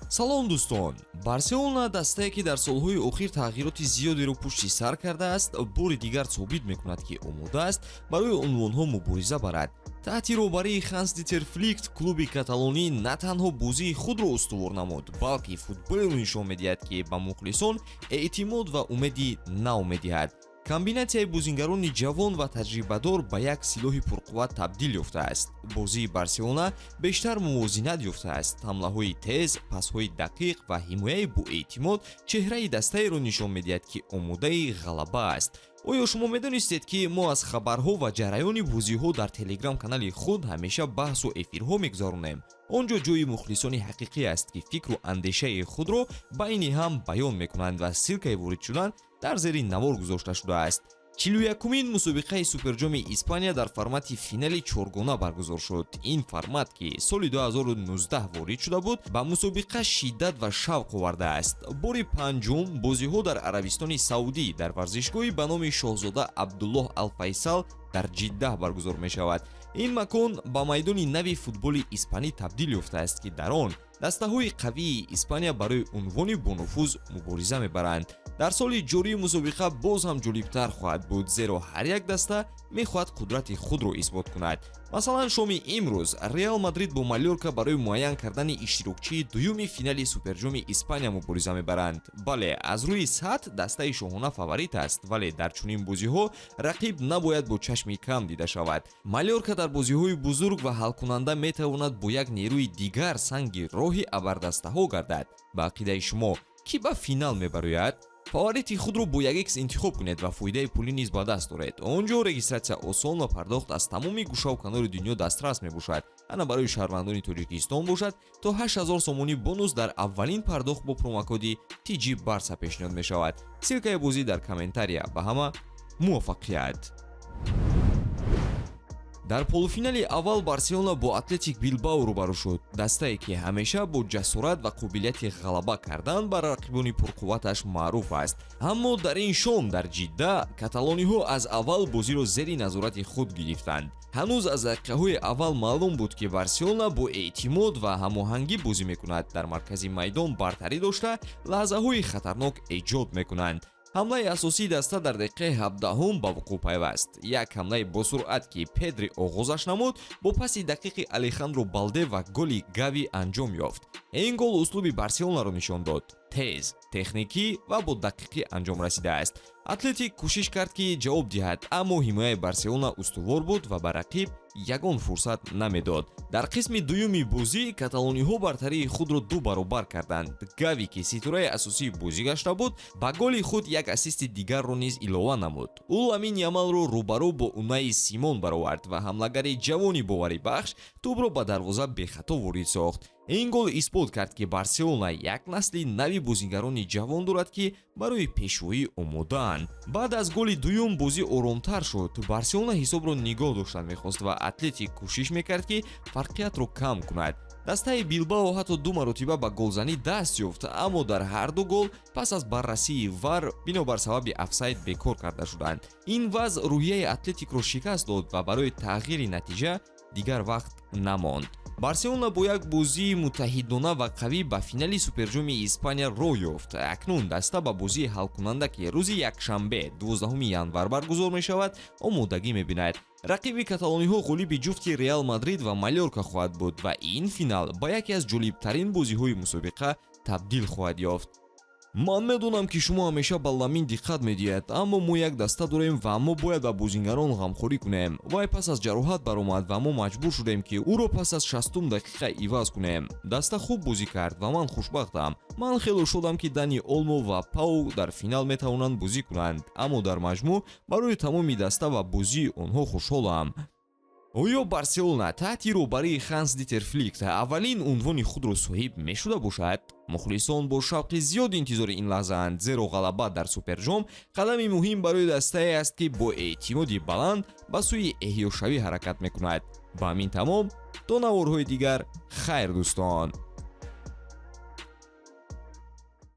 Салом, дӯстон! Барселона, дастае, ки дар солҳои охир тағйироти зиёдеро пушти сар кардааст, бори дигар собит мекунад, ки омода аст барои унвонҳо мубориза барад. Таҳти роҳбарии Ханс Дитер Флик клуби каталонӣ на танҳо бозии худро устувор намуд, балки футболеро нишон медиҳад, ки ба мухлисон эътимод ва умеди нав медиҳад. Комбинатсияи бозингарони ҷавон ва таҷрибадор ба як силоҳи пурқувват табдил ёфтааст. Бозии Барселона бештар мувозинат ёфтааст. Ҳамлаҳои тез, пасҳои дақиқ ва ҳимояи боэътимод чеҳраи дастаеро нишон медиҳад, ки омодаи ғалаба аст. Оё шумо медонистед, ки мо аз хабарҳо ва ҷараёни бозиҳо дар Телеграм канали худ ҳамеша баҳсу эфирҳо мегузаронем? Он ҷо ҷои мухлисони ҳақиқӣ аст, ки фикру андешаи худро байни ҳам баён мекунанд, ва ссылкаи ворид шудан дар зери навор гузошта шудааст. 41-умин мусобиқаи Суперҷоми Испания дар формати финали чоргона баргузор шуд. Ин формат, ки соли 2019 ворид шуда буд, ба мусобиқа шиддат ва шавқ овардааст. Бори панҷум бозиҳо дар Арабистони Саудӣ, дар варзишгоҳи ба номи шоҳзода Абдуллоҳ Алфайсал дар Ҷиддаҳ баргузор мешавад. Ин макон ба майдони нави футболи испанӣ табдил ёфтааст, ки дар он дастаҳои қавии Испания барои унвони бонуфуз мубориза мебаранд. Дар соли ҷории мусобиқа боз ҳам ҷолибтар хоҳад буд, зеро ҳар як даста мехоҳад қудрати худро исбот кунад. Масалан, шоми имрӯз Реал Мадрид бо Малёрка барои муайян кардани иштирокчии дуюми финали Суперҷоми Испания мубориза мебаранд. Бале, аз рӯи сатҳ дастаи шоҳона фаворит аст, вале дар чунин бозиҳо рақиб набояд бо чашми кам дида шавад. Малёрка дар бозиҳои бузург ва ҳалкунанда метавонад бо як нерӯи дигар санги роҳи абардастаҳо гардад. Ба ақидаи шумо, кӣ ба финал мебарояд? Фаворити худро бо 1x интихоб кунед ва фоидаи пулӣ низ ба даст оред. Он ҷо регистратсия осон ва пардохт аз тамоми гӯшаву канори дунё дастрас мебошад. Ана, барои шаҳрвандони Тоҷикистон бошад, то 8000 сомонӣ бонус дар аввалин пардохт бо промокоди TG Барса пешниҳод мешавад. Ссылкаи бозӣ дар комментария. Ба ҳама муваффақият! Дар полуфинали аввал Барселона бо Атлетик Билбао рӯбарӯ шуд, дастае, ки ҳамеша бо ҷасорат ва қобилияти ғалаба кардан бар рақибони пурқувваташ маъруф аст. Аммо дар ин шом дар Ҷидда каталониҳо аз аввал бозиро зери назорати худ гирифтанд. Ҳанӯз аз дақиқаҳои аввал маълум буд, ки Барселона бо эътимод ва ҳамоҳангӣ бозӣ мекунад, дар маркази майдон бартарӣ дошта, лаҳзаҳои хатарнок эҷод мекунанд. Ҳамлаи асосии даста дар дақиқаи 17-ум ба вуқӯъ пайваст. Як ҳамлаи босуръат, ки Педри оғозаш намуд, бо паси дақиқи Алехандро Балде ва голи Гави анҷом ёфт. Ин гол услуби Барселонаро нишон дод: тез, техникӣ ва бо дақиқӣ анҷом расидааст. Атлетик кӯшиш кард, ки ҷавоб диҳад, аммо ҳимояи Барселона устувор буд ва ба рақиб ягон фурсат намедод. Дар қисми дуюми бозӣ каталониҳо бартарии худро ду баробар карданд. Гави, ки ситораи асосии бозӣ гашта буд, ба голи худ як ассисти дигарро низ илова намуд. Ӯ Ламин Ямалро рӯбарӯ бо Унаи Симон баровард ва ҳамлагари ҷавони боварибахш тӯбро ба дарвоза бехато ворид сохт. Ин гол исбот кард, ки Барселона як насли нави бозигарони ҷавон дорад, ки барои пешвоӣ омодаанд. Баъд аз голи дуюм бозӣ оромтар шуд. Барселона ҳисобро нигоҳ доштан мехост ва Атлетик кӯшиш мекард, ки фарқиятро кам кунад. Дастаи Билбао ҳатто ду маротиба ба голзанӣ даст ёфт, аммо дар ҳар ду гол пас аз баррасии ВАР бинобар сабаби офсайд бекор карда шуданд. Ин вазъ рӯҳияи Атлетикро шикаст дод ва барои тағйири натиҷа дигар вақт намонд. Барселона бо як бозии муттаҳидона ва қавӣ ба финали Суперҷоми Испания роҳ ёфт. Акнун даста ба бозии ҳалкунанда, ки рӯзи якшанбе, 12 январ баргузор мешавад, омодагӣ мебинад. Рақиби каталониҳо ғолиби ҷуфти Реал Мадрид ва Малёрка хоҳад буд ва ин финал ба яке аз ҷолибтарин бозиҳои мусобиқа табдил хоҳад ёфт. Ман медонам, ки шумо ҳамеша ба Ламин диққат медиҳед, аммо мо як даста дорем ва мо бояд ба бозингарон ғамхорӣ кунем. Вай пас аз ҷароҳат баромад ва мо маҷбур шудем, ки ӯро пас аз 60-ум дақиқа иваз кунем. Даста хуб бозӣ кард ва ман хушбахтам. Ман хело шодам, ки Дани Олмо ва Пау дар финал метавонанд бозӣ кунанд, аммо дар маҷмӯъ барои тамоми даста ва бозии онҳо хушҳолам. Оё Барселона таҳти роҳбарии Ханс Дитер Флик аввалин унвони худро соҳиб мешуда бошад? Мухлисон бо шавқи зиёд интизори ин лаҳзаанд, зеро ғалаба дар Суперҷом қадами муҳим барои дастае аст, ки бо эътимоди баланд ба сӯи эҳёшавӣ ҳаракат мекунад. Ба ҳамин тамом. То наворҳои дигар, хайр, дӯстон.